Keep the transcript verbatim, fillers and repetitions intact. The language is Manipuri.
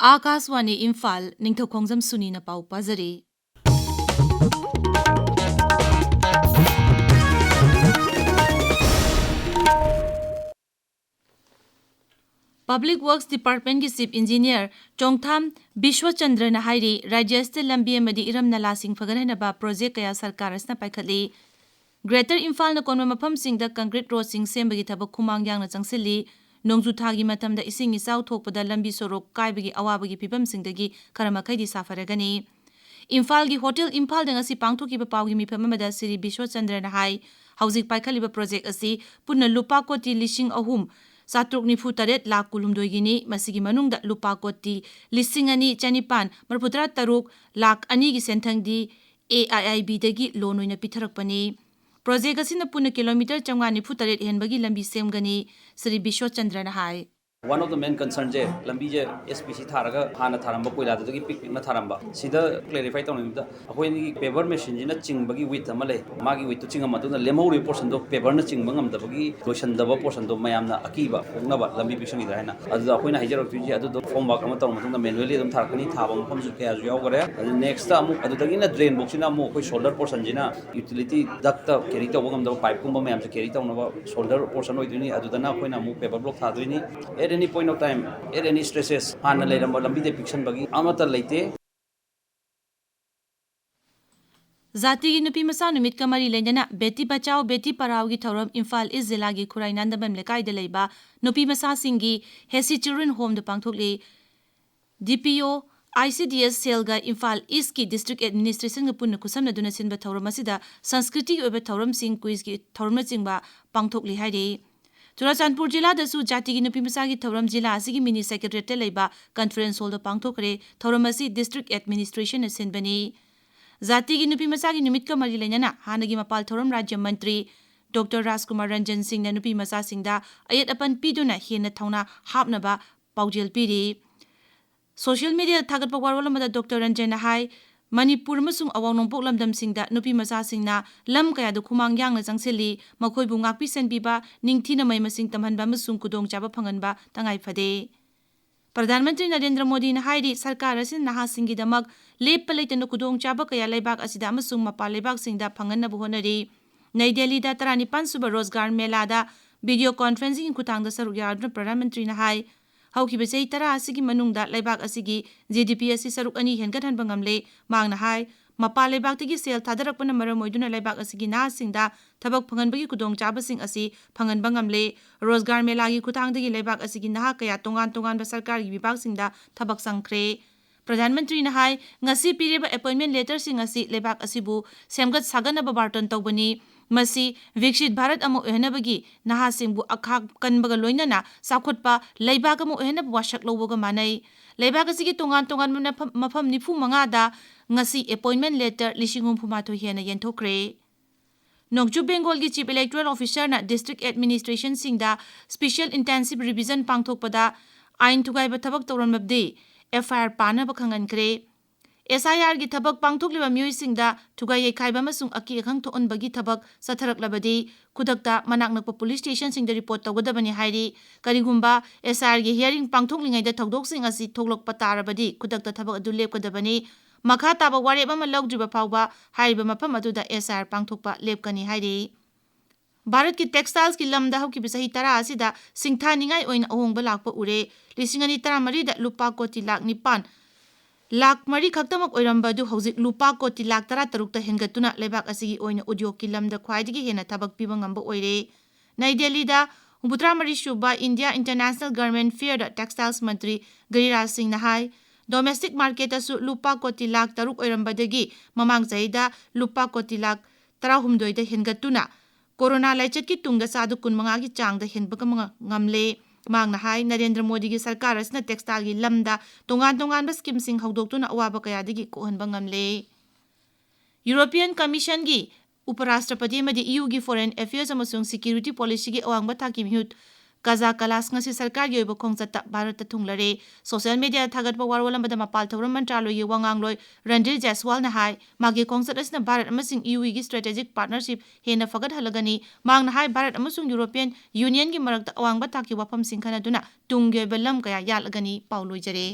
ꯑꯥꯀꯥꯁꯋꯥꯅꯤ ꯏꯝꯐꯥꯜ, ꯅꯤꯡꯊꯧꯈꯣꯡꯖꯝ ꯁꯨꯅꯤꯅ ꯄꯥꯎ ꯄꯥꯖꯔꯤ꯫ Public Works Departmentꯀꯤ Chief Engineer ꯆꯣꯡꯊꯥꯝ ꯕꯤꯁ꯭ꯋꯆꯟꯗ꯭ꯔꯅ ꯍꯥꯏꯔꯤ, ꯔꯥꯖ꯭ꯌ ꯑꯁꯤꯗ ꯂꯝꯕꯤ ꯑꯃꯗꯤ ꯏꯔꯝ ꯅꯂꯥꯁꯤꯡ ꯐꯒꯠꯍꯟꯅꯕ project ꯀꯌꯥ ꯁꯔꯀꯥꯔ ꯑꯁꯤꯅ ꯄꯥꯏꯈꯠꯂꯤ꯫ Greater ꯏꯝꯐꯥꯜꯅ ꯀꯣꯟꯕ ꯃꯐꯝꯁꯤꯡꯗ concrete roadꯁꯤꯡ ꯁꯦꯝꯕꯒꯤ ꯊꯕꯛ ꯈꯨꯃꯥꯡ ꯌꯥꯡꯅ ꯆꯪꯁꯤꯜꯂꯤ꯫ ꯅꯣꯡꯖꯨ ꯊꯥꯒꯤ ꯃꯇꯝꯗ ꯏꯁꯤꯡ ꯏꯆꯥꯎ ꯊꯣꯛꯄꯗ ꯂꯝꯕꯤ ꯁꯣꯔꯣꯛ ꯀꯥꯏꯕꯒꯤ ꯑꯋꯥꯕꯒꯤ ꯐꯤꯚꯝꯁꯤꯡꯗꯒꯤ ꯈꯔ ꯃꯈꯩꯗꯤ ꯁꯥꯐꯔꯒꯅꯤ꯫ ꯏꯝꯐꯥꯜꯒꯤ Hotel ꯏꯝꯐꯥꯜꯗ ꯉꯁꯤ ꯄꯥꯡꯊꯣꯛꯈꯤꯕ ꯄꯥꯎꯒꯤ ꯃꯤꯐꯝ ꯑꯃꯗ ꯁ꯭ꯔꯤ ꯕꯤꯁ꯭ꯋꯆꯟꯗ꯭ꯔꯅ ꯍꯥꯏ, ꯍꯧꯖꯤꯛ ꯄꯥꯏꯈꯠꯂꯤꯕ project ꯑꯁꯤ ꯄꯨꯟꯅ ꯂꯨꯄꯥ ꯀꯣꯇꯤ ꯂꯤꯁꯤꯡ ꯑꯍꯨꯝ ꯆꯥꯇ꯭ꯔꯨꯛ ꯅꯤꯐꯨ ꯇꯔꯦꯠ ꯂꯥꯈ ꯀꯨꯟꯍꯨꯝꯗꯣꯏꯒꯤꯅꯤ꯫ ꯃꯁꯤꯒꯤ ꯃꯅꯨꯡꯗ ꯂꯨꯄꯥ ꯀꯣꯇꯤ ꯂꯤꯁꯤꯡ ꯑꯅꯤ ꯆꯅꯤꯄꯥꯟ ꯃꯔꯤꯐꯨꯇꯔꯥ ꯇꯔꯨꯛ ꯂꯥꯈ ꯑꯅꯤꯒꯤ ꯁꯦꯟꯊꯪꯗꯤ AIIBꯗꯒꯤ loan ꯑꯣꯏꯅ ꯄꯤꯊꯔꯛꯄꯅꯤ꯫ Project ꯑꯁꯤꯅ ꯄꯨꯟꯅ kilometre ꯆꯥꯝꯃꯉꯥ ꯅꯤꯐꯨ ꯇꯔꯦꯠ ꯍꯦꯟꯕꯒꯤ ꯂꯝꯕꯤ ꯁꯦꯝꯒꯅꯤ, ꯁ꯭ꯔꯤ ꯕꯤꯁ꯭ꯋꯆꯟꯗ꯭ꯔꯅ ꯍꯥꯏ꯫ One of the main concernꯁꯦ ꯂꯝꯕꯤꯁꯦ SPC ꯊꯥꯔꯒ ꯍꯥꯟꯅ ꯊꯥꯔꯝꯕ ꯀꯣꯏꯂꯥꯗꯨꯗꯒꯤ ꯄꯤꯛ ꯄꯤꯛꯅ ꯊꯥꯔꯝꯕ꯫ ꯁꯤꯗ clarify ꯇꯧꯅꯤꯡꯕꯗ ꯑꯩꯈꯣꯏꯒꯤ paver machineꯁꯤꯅ ꯆꯤꯡꯕꯒꯤ width ꯑꯃ ꯂꯩ꯫ ꯃꯥꯒꯤ widthꯇꯨ ꯆꯤꯡꯉ ꯃꯇꯨꯡꯗ ꯂꯦꯝꯍꯧꯔꯤꯕ portionꯗꯣ paverꯅ ꯆꯤꯡꯕ ꯉꯝꯗꯕꯒꯤ, ꯂꯣꯏꯁꯟꯗꯕ portionꯗꯣ ꯃꯌꯥꯝꯅ ꯑꯀꯤꯕ ꯄꯣꯛꯅꯕ ꯂꯝꯕꯤ ꯄꯤꯛꯁꯟꯈꯤꯗ꯭ꯔꯥ ꯍꯥꯏꯅ꯫ ꯑꯗꯨꯗ ꯑꯩꯈꯣꯏꯅ ꯍꯥꯏꯖꯔꯛꯇꯣꯏꯁꯦ ꯑꯗꯨꯗꯣ formwork ꯑꯃ ꯇꯧꯔ ꯃꯇꯨꯡꯗ manually ꯑꯗꯨꯝ ꯊꯥꯔꯛꯀꯅꯤ꯫ ꯊꯥꯕ ꯃꯐꯝꯁꯨ ꯀꯌꯥꯁꯨ ꯌꯥꯎꯈꯔꯦ꯫ ꯑꯗꯨ nextꯇ ꯑꯃꯨꯛ ꯑꯗꯨꯗꯒꯤꯅ drain ꯐꯧꯁꯤꯅ ꯑꯃꯨꯛ ꯑꯩꯈꯣꯏ shoulder portionꯁꯤꯅ utility ductꯇ carry ꯇꯧꯕ ꯉꯝꯗꯕ pipeꯀꯨꯝꯕ ꯃꯌꯥꯝꯁꯦ carry ꯇꯧꯅꯕ shoulder portion ꯑꯣꯏꯗꯣꯏꯅꯤ꯫ ꯑꯗꯨꯗꯅ ꯑꯩꯈꯣꯏꯅ ꯑꯃꯨꯛ paver block ꯊꯥꯗꯣꯏꯅꯤ꯫ At any point of time, at any stresses, ꯍꯥꯟꯅ ꯂꯩꯔꯝꯕ ꯂꯝꯕꯤꯗ ꯄꯤꯛꯁꯟꯕꯒꯤ ꯑꯃꯠꯇ ꯂꯩꯇꯦ꯫ ꯖꯥꯇꯤꯒꯤ ꯅꯨꯄꯤ ꯃꯆꯥ ꯅꯨꯃꯤꯠꯀ ꯃꯔꯤ ꯂꯩꯅꯅ ꯕꯦꯇꯤ ꯕꯆꯥꯎ ꯕꯦꯇꯤ ꯄꯔꯥꯎꯒꯤ ꯊꯧꯔꯝ ꯏꯝꯐꯥꯜ ꯏꯁ ꯖꯤꯂꯥꯒꯤ ꯈꯨꯔꯥꯏ ꯅꯥꯟꯗꯕꯝ ꯂꯩꯀꯥꯏꯗ ꯂꯩꯕ ꯅꯨꯄꯤ ꯃꯆꯥꯁꯤꯡꯒꯤ ꯍꯦꯁꯤ Children Homeꯗ ꯄꯥꯡꯊꯣꯛꯂꯤ꯫ DPO, ICDS cellꯒ ꯏꯝꯐꯥꯜ ꯏꯁꯀꯤ district administrationꯒ ꯄꯨꯟꯅ ꯈꯨꯠꯁꯝꯅꯗꯨꯅ ꯁꯤꯟꯕ ꯊꯧꯔꯝ ꯑꯁꯤꯗ ꯁꯪꯁꯀ꯭ꯔꯤꯇꯤꯒꯤ ꯑꯣꯏꯕ ꯊꯧꯔꯝꯁꯤꯡ, quizꯀꯤ ꯊꯧꯔꯝꯅꯆꯤꯡꯕ ꯄꯥꯡꯊꯣꯛꯂꯤ ꯍꯥꯏꯔꯤ꯫ ꯆꯨꯔꯥꯆꯥꯟꯄꯨꯔ ꯖꯤꯂꯥꯗꯁꯨ ꯖꯥꯇꯤꯒꯤ ꯅꯨꯄꯤ ꯃꯆꯥꯒꯤ ꯊꯧꯔꯝ ꯖꯤꯂꯥ ꯑꯁꯤꯒꯤ mini secretariatꯇ ꯂꯩꯕ conference hallꯗ ꯄꯥꯡꯊꯣꯛꯈ꯭ꯔꯦ꯫ ꯊꯧꯔꯝ ꯑꯁꯤ district administrationꯅ ꯁꯤꯟꯕꯅꯤ꯫ ꯖꯥꯇꯤꯒꯤ ꯅꯨꯄꯤ ꯃꯆꯥꯒꯤ ꯅꯨꯃꯤꯠꯀ ꯃꯔꯤ ꯂꯩꯅꯅ ꯍꯥꯟꯅꯒꯤ ꯃꯄꯥꯜ ꯊꯧꯔꯝ ꯔꯥꯖ꯭ꯌ ꯃꯟꯇ꯭ꯔꯤ Doctor ꯔꯥꯖꯀꯨꯃꯥꯔ ꯔꯟꯖꯟ ꯁꯤꯡꯅ ꯅꯨꯄꯤ ꯃꯆꯥꯁꯤꯡꯗ ꯑꯌꯦꯠ ꯑꯄꯟ ꯄꯤꯗꯨꯅ ꯍꯦꯟꯅ ꯊꯧꯅꯥ ꯍꯥꯞꯅꯕ ꯄꯥꯎꯖꯦꯜ ꯄꯤꯔꯤ꯫ Social mediaꯗ ꯊꯥꯒꯠꯄ ꯋꯥꯔꯣꯜ ꯑꯃꯗ Doctor ꯔꯟꯖꯟꯅ ꯍꯥꯏ, ꯃꯅꯤꯄꯨꯔ ꯑꯃꯁꯨꯡ ꯑꯋꯥꯡ ꯅꯣꯡꯄꯣꯛ ꯂꯝꯗꯝꯁꯤꯡꯗ ꯅꯨꯄꯤ ꯃꯆꯥꯁꯤꯡꯅ ꯂꯝ ꯀꯌꯥꯗ ꯈꯨꯃꯥꯡ ꯌꯥꯡꯅ ꯆꯪꯁꯤꯜꯂꯤ, ꯃꯈꯣꯏꯕꯨ ꯉꯥꯛꯄꯤ ꯁꯦꯟꯕꯤꯕ, ꯅꯤꯡꯊꯤꯅ ꯃꯍꯩ ꯃꯁꯤꯡ ꯇꯝꯍꯟꯕ ꯑꯃꯁꯨꯡ ꯈꯨꯗꯣꯡꯆꯥꯕ ꯐꯪꯍꯟꯕ ꯇꯉꯥꯏ ꯐꯗꯦ꯫ ꯄ꯭ꯔꯙꯥꯟ ꯃꯟꯇ꯭ꯔꯤ ꯅꯔꯦꯟꯗ꯭ꯔ ꯃꯣꯗꯤꯅ ꯍꯥꯏꯔꯤ, ꯁꯔꯀꯥꯔ ꯑꯁꯤꯅ ꯅꯍꯥꯁꯤꯡꯒꯤꯗꯃꯛ ꯂꯦꯞꯄ ꯂꯩꯇꯅ ꯈꯨꯗꯣꯡꯆꯥꯕ ꯀꯌꯥ ꯂꯩꯕꯥꯛ ꯑꯁꯤꯗ ꯑꯃꯁꯨꯡ ꯃꯄꯥꯟ ꯂꯩꯕꯥꯛꯁꯤꯡꯗ ꯐꯪꯍꯟꯅꯕ ꯍꯣꯠꯅꯔꯤ꯫ ꯅꯩ ꯗꯦꯜꯂꯤꯗ ꯇꯔꯥꯅꯤꯄꯥꯟ ꯁꯨꯕ ꯔꯣꯖꯒꯥꯔ ꯃꯦꯂꯥꯗ video conferencing ꯈꯨꯊꯥꯡꯗ ꯁꯔꯨꯛ ꯌꯥꯗꯨꯅ ꯄ꯭ꯔꯙꯥꯟ ꯃꯟꯇ꯭ꯔꯤꯅ ꯍꯥꯏ, ꯍꯧꯈꯤꯕ ꯆꯍꯤ ꯇꯔꯥ ꯑꯁꯤꯒꯤ ꯃꯅꯨꯡꯗ ꯂꯩꯕꯥꯛ ꯑꯁꯤꯒꯤ G D P ꯑꯁꯤ ꯁꯔꯨꯛ ꯑꯅꯤ ꯍꯦꯟꯒꯠꯍꯟꯕ ꯉꯝꯂꯦ꯫ ꯃꯍꯥꯛꯅ ꯍꯥꯏ, ꯃꯄꯥꯟ ꯂꯩꯕꯥꯛꯇꯒꯤ ꯁꯦꯜ ꯊꯥꯗꯔꯛꯄꯅ ꯃꯔꯝ ꯑꯣꯏꯗꯨꯅ ꯂꯩꯕꯥꯛ ꯑꯁꯤꯒꯤ ꯅꯍꯥꯁꯤꯡꯗ ꯊꯕꯛ ꯐꯪꯍꯟꯕꯒꯤ ꯈꯨꯗꯣꯡꯆꯥꯕꯁꯤꯡ ꯑꯁꯤ ꯐꯪꯍꯟꯕ ꯉꯝꯂꯦ꯫ ꯔꯣꯖꯒꯥꯔ ꯃꯦꯂꯥꯒꯤ ꯈꯨꯊꯥꯡꯗꯒꯤ ꯂꯩꯕꯥꯛ ꯑꯁꯤꯒꯤ ꯅꯍꯥ ꯀꯌꯥ ꯇꯣꯉꯥꯟ ꯇꯣꯉꯥꯟꯕ ꯁꯔꯀꯥꯔꯒꯤ ꯕꯤꯚꯥꯒꯁꯤꯡꯗ ꯊꯕꯛ ꯆꯪꯈ꯭ꯔꯦ꯫ ꯄ꯭ꯔꯙꯥꯟ ꯃꯟꯇ꯭ꯔꯤꯅ ꯍꯥꯏ, ꯉꯁꯤ ꯄꯤꯔꯤꯕ appointment letterꯁꯤꯡ ꯑꯁꯤ ꯂꯩꯕꯥꯛ ꯑꯁꯤꯕꯨ ꯁꯦꯝꯒꯠ ꯁꯥꯒꯠꯅꯕ ꯕꯥꯔꯇꯟ ꯇꯧꯕꯅꯤ꯫ ꯃꯁꯤ ꯕꯤꯛꯁꯤꯠ ꯚꯥꯔꯠ ꯑꯃ ꯑꯣꯏꯍꯟꯅꯕꯒꯤ ꯅꯍꯥꯁꯤꯡꯕꯨ ꯑꯈꯥꯛ ꯀꯟꯕꯒ ꯂꯣꯏꯅꯅ ꯆꯥꯎꯈꯠꯄ ꯂꯩꯕꯥꯛ ꯑꯃ ꯑꯣꯏꯍꯟꯅꯕ ꯋꯥꯁꯛ ꯂꯧꯕꯒ ꯃꯥꯟꯅꯩ꯫ ꯂꯩꯕꯥꯛ ꯑꯁꯤꯒꯤ ꯇꯣꯉꯥꯟ ꯇꯣꯉꯥꯟꯕ ꯃꯐꯝ, ꯃꯐꯝ ꯅꯤꯐꯨ ꯃꯉꯥꯗ ꯉꯁꯤ appointment letter ꯂꯤꯁꯤꯡ ꯍꯨꯝꯐꯨ ꯃꯥꯊꯣꯏ ꯍꯦꯟꯅ ꯌꯦꯟꯊꯣꯛꯈ꯭ꯔꯦ꯫ ꯅꯣꯡꯆꯨꯞ ꯕꯦꯡꯒꯣꯜꯒꯤ Chief Electoral Officerꯅ district administrationꯁꯤꯡꯗ special intensive revision ꯄꯥꯡꯊꯣꯛꯄꯗ ꯑꯥꯏꯟ ꯊꯨꯒꯥꯏꯕ ꯊꯕꯛ ꯇꯧꯔꯝꯂꯕꯗꯤ F I R ꯄꯥꯅꯕ ꯈꯪꯍꯟꯈ꯭ꯔꯦ꯫ S I Rꯒꯤ ꯊꯕꯛ ꯄꯥꯡꯊꯣꯛꯂꯤꯕ ꯃꯤꯑꯣꯏꯁꯤꯡꯗ ꯊꯨꯒꯥꯏ ꯌꯩꯈꯥꯏꯕ ꯑꯃꯁꯨꯡ ꯑꯀꯤ ꯑꯈꯪ ꯊꯣꯛꯍꯟꯕꯒꯤ ꯊꯕꯛ ꯆꯠꯊꯔꯛꯂꯕꯗꯤ ꯈꯨꯗꯛꯇ ꯃꯅꯥꯛ ꯅꯛꯄ police stationꯁꯤꯡꯗ report ꯇꯧꯒꯗꯕꯅꯤ ꯍꯥꯏꯔꯤ꯫ ꯀꯔꯤꯒꯨꯝꯕ S I Rꯒꯤ hearing ꯄꯥꯡꯊꯣꯛꯂꯤꯉꯩꯗ ꯊꯧꯗꯣꯛꯁꯤꯡ ꯑꯁꯤ ꯊꯣꯛꯂꯛꯄ ꯇꯥꯔꯕꯗꯤ ꯈꯨꯗꯛꯇ ꯊꯕꯛ ꯑꯗꯨ ꯂꯦꯞꯀꯗꯕꯅꯤ꯫ ꯃꯈꯥ ꯇꯥꯕ ꯋꯥꯔꯦꯞ ꯑꯃ ꯂꯧꯗ꯭ꯔꯤꯕ ꯐꯥꯎꯕ ꯍꯥꯏꯔꯤꯕ ꯃꯐꯝ ꯑꯗꯨꯗ S I R ꯄꯥꯡꯊꯣꯛꯄ ꯂꯦꯞꯀꯅꯤ ꯍꯥꯏꯔꯤ꯫ ꯚꯥꯔꯠꯀꯤ textilesꯀꯤ ꯂꯝꯗ ꯍꯧꯈꯤꯕ ꯆꯍꯤ ꯇꯔꯥ ꯑꯁꯤꯗ ꯁꯤꯡꯊꯥꯅꯤꯡꯉꯥꯏ ꯑꯣꯏꯅ ꯑꯍꯣꯡꯕ ꯂꯥꯛꯄ ꯎꯔꯦ꯫ ꯂꯤꯁꯤꯡ ꯑꯅꯤ ꯇꯔꯥꯃꯔꯤꯗ ꯂꯨꯄꯥ ꯀꯣꯇꯤ ꯂꯥꯈ ꯅꯤꯄꯥꯟ ꯂꯥꯈ ꯃꯔꯤ ꯈꯛꯇꯃꯛ ꯑꯣꯏꯔꯝꯕ ꯑꯗꯨ ꯍꯧꯖꯤꯛ ꯂꯨꯄꯥ ꯀꯣꯇꯤ ꯂꯥꯈ ꯇꯔꯥꯇꯔꯨꯛꯇ ꯍꯦꯟꯒꯠꯇꯨꯅ ꯂꯩꯕꯥꯛ ꯑꯁꯤꯒꯤ ꯑꯣꯏꯅ ꯎꯗ꯭ꯌꯣꯒꯀꯤ ꯂꯝꯗ ꯈ꯭ꯋꯥꯏꯗꯒꯤ ꯍꯦꯟꯅ ꯊꯕꯛ ꯄꯤꯕ ꯉꯝꯕ ꯑꯣꯏꯔꯦ꯫ ꯅꯩ ꯗꯦꯜꯂꯤꯗ ꯍꯨꯝꯐꯨꯇꯔꯥꯃꯔꯤ ꯁꯨꯕ India International Garment Fairꯗ textiles ꯃꯟꯇ꯭ꯔꯤ ꯒꯤꯔꯤꯔꯥꯖ ꯁꯤꯡꯅ ꯍꯥꯏ, domestic marketꯇꯁꯨ ꯂꯨꯄꯥ ꯀꯣꯇꯤ ꯂꯥꯈ ꯇꯔꯨꯛ ꯑꯣꯏꯔꯝꯕꯗꯒꯤ ꯃꯃꯥꯡ ꯆꯍꯤꯗ ꯂꯨꯄꯥ ꯀꯣꯇꯤ ꯂꯥꯈ ꯇꯔꯥꯍꯨꯝꯗꯣꯏꯗ ꯍꯦꯟꯒꯠꯇꯨꯅ ꯀꯣꯔꯣꯅꯥ ꯂꯥꯏꯆꯠꯀꯤ ꯇꯨꯡꯗ ꯆꯥꯗ ꯀꯨꯟꯃꯉꯥꯒꯤ ꯆꯥꯡꯗ ꯍꯦꯟꯕ ꯉꯝ-, ꯉꯝꯂꯦ꯫ ꯃꯍꯥꯛꯅ ꯍꯥꯏ, ꯅꯔꯦꯟꯗ꯭ꯔ ꯃꯣꯗꯤꯒꯤ ꯁꯔꯀꯥꯔ ꯑꯁꯤꯅ textileꯒꯤ ꯂꯝꯗ ꯇꯣꯉꯥꯟ ꯇꯣꯉꯥꯟꯕ schemeꯁꯤꯡ ꯍꯧꯗꯣꯛꯇꯨꯅ ꯑꯋꯥꯕ ꯀꯌꯥꯗꯒꯤ ꯀꯣꯛꯍꯟꯕ ꯉꯝꯂꯦ꯫ European Commissionꯒꯤ ꯎꯄꯔꯥꯁꯇ꯭ꯔꯄꯇꯤ ꯑꯃꯗꯤ EUꯒꯤ Foreign Affairs ꯑꯃꯁꯨꯡ Security Policyꯒꯤ ꯑꯋꯥꯡꯕ ꯊꯥꯛꯀꯤ ꯃꯤꯍꯨꯠ ꯀꯖꯥ ꯀꯂꯥꯁ ꯉꯁꯤ ꯁꯔꯀꯥꯔꯒꯤ ꯑꯣꯏꯕ ꯈꯣꯡꯆꯠꯇ ꯚꯥꯔꯠꯇ ꯊꯨꯡꯂꯔꯦ꯫ ꯁꯣꯁꯤꯌꯦꯜ ꯃꯤꯗꯤꯌꯥꯗ ꯊꯥꯒꯠꯄ ꯋꯥꯔꯣꯜ ꯑꯃꯗ ꯃꯄꯥꯟ ꯊꯧꯔꯝ ꯃꯟꯇ꯭ꯔꯥꯂꯣꯏꯒꯤ ꯋꯥ ꯉꯥꯡꯂꯣꯏ ꯔꯟꯙꯤꯔ ꯖꯥꯏꯁꯋꯥꯜꯅ ꯍꯥꯏ, ꯃꯥꯒꯤ ꯈꯣꯡꯆꯠ ꯑꯁꯤꯅ ꯚꯥꯔꯠ ꯑꯃꯁꯨꯡ ꯏꯌꯨꯏꯒꯤ ꯁ꯭ꯇ꯭ꯔꯦꯇꯦꯖꯤꯛ ꯄꯥꯔꯠꯅꯔꯁꯤꯞ ꯍꯦꯟꯅ ꯐꯒꯠꯍꯜꯂꯒꯅꯤ꯫ ꯃꯍꯥꯛꯅ ꯍꯥꯏ, ꯚꯥꯔꯠ ꯑꯃꯁꯨꯡ ꯌꯨꯔꯣꯄꯤꯌꯟ ꯌꯨꯅꯤꯌꯟꯒꯤ ꯃꯔꯛꯇ ꯑꯋꯥꯡꯕ ꯊꯥꯛꯀꯤ ꯋꯥꯐꯝꯁꯤꯡ ꯈꯟꯅꯗꯨꯅ ꯇꯨꯡꯒꯤ ꯑꯣꯏꯕ ꯂꯝ ꯀꯌꯥ ꯌꯥꯠꯂꯒꯅꯤ꯫ ꯄꯥꯎ ꯂꯣꯏꯖꯔꯦ꯫